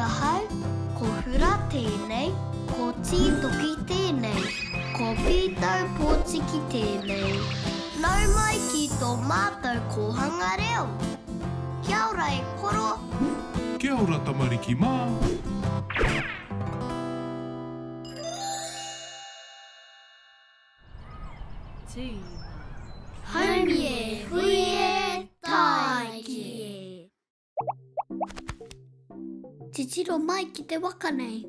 ahau, ko Hura tēnei, ko Tītoki tēnei, ko Pītau Pōtiki tēnei. Nau mai ki tō mātou kōhanga reo. Kia ora e koro. Kia ora tamariki mā. Tīna. Haumi e, hui e, tāiki e. Titiro mai ki te waka nei.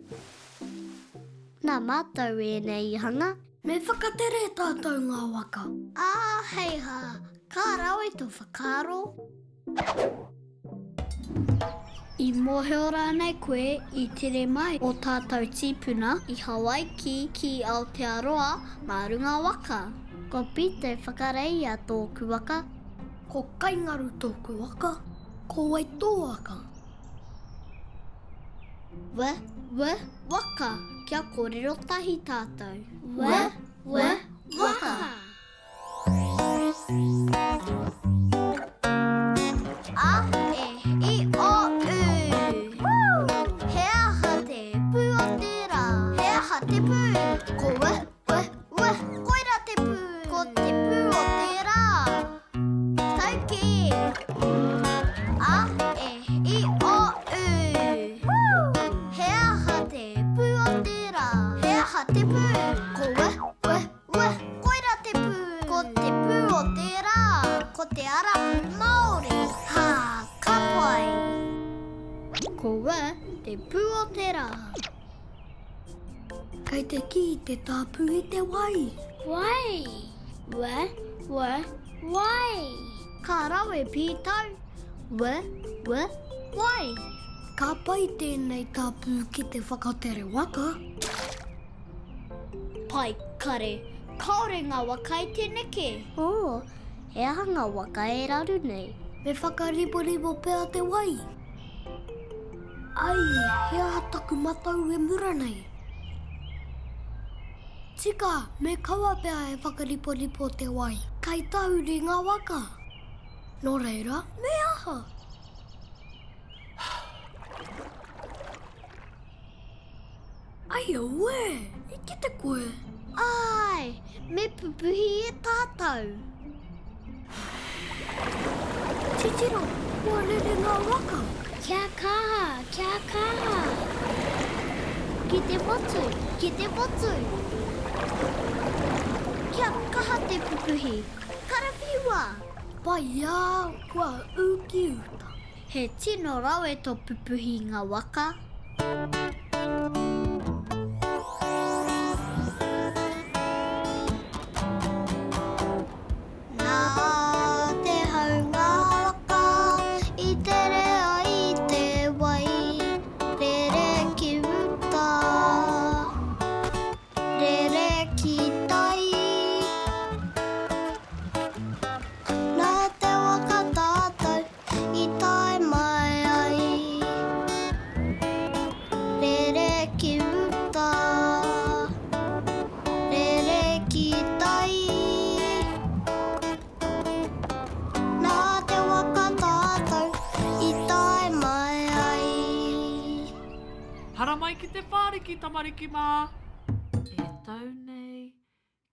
Nā mātou ēnei i hanga. Me whakatere tātou ngā waka. Ā, hei hā, ka rawe tō whakaaro. I mōhio rānei koe i tere mai ō tātou tīpuna i Hawaiki ki Aotearoa mā runga waka? Ko Pītau Whakareia tōku waka. Ko Kaingaru tōku waka. Ko wai tō waka? W, w, waka, kia kōrero tahi tātou. W, w, waka. A, E, I, O, U. He aha te pū o te rā? He aha te pū? Ko W, W, W, koira te pū. Ko te pū o te rā. Tau kē. A, E, I, O, U. He aha te pū o te rā? He aha te pū? Ko W, W, Ua, koira te pū. Ko te pū o te rā. Ko te ara pū Māori. Hā, ka pai. Ko ua te pū o te rā. Kei te kī te tāpū i te wai. Wai! Ua, ua, wai! Ka rawe pītau. Ua, ua, wai! Ka pai tēnei tāpū ki te whakatere waka. Pai kare, kaore nga waka i te neke. Oh, he aha nga waka e raru nei? Me whakariboribo pea te wai. Ai, he aha taku matau e mura nei? Tika, me kaua pea e whakariporipo te wai. Kei tahuri nga waka. No reira, me aha? Ai auē! I kite koe? Āe, me pupuhi e tātou. Titiro, kua rere ngā waka. Kia kaha, kia kaha! Ki te motu, ki te motu! Kia kaha te pupuhi! Karawhiua! Pai ā, kua ū ki uta. He tino rawe to pupuhi nga waka. Nā te hau ngā waka i tere ai te wai, rere ki uta, rere ki tai. Nā te waka tātou i tae mai ai. Rere ki uta, rere ki tai. Nā te waka tātou i tae mai ai. Haramai ki te whāriki tamariki mā! E tau nei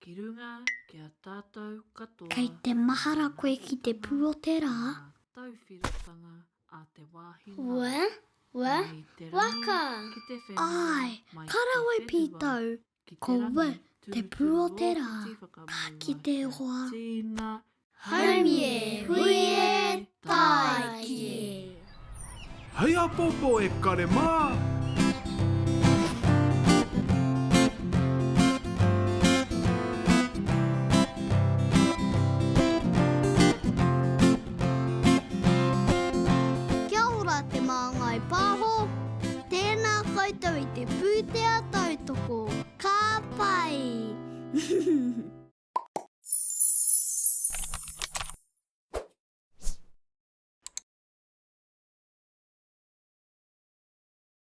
Ki runga ki a tātou katoa. Kei te mahara koe ki te pū o te rā? Tauwhirotanga a te wāhi ngaro. Wa, wa, waka! Āe, ka rawe pītau, ko wa te pū o te rā. Ka kite e hoa. Haumi e, hui e, tāiki e. Hei āpōpō e kare mā!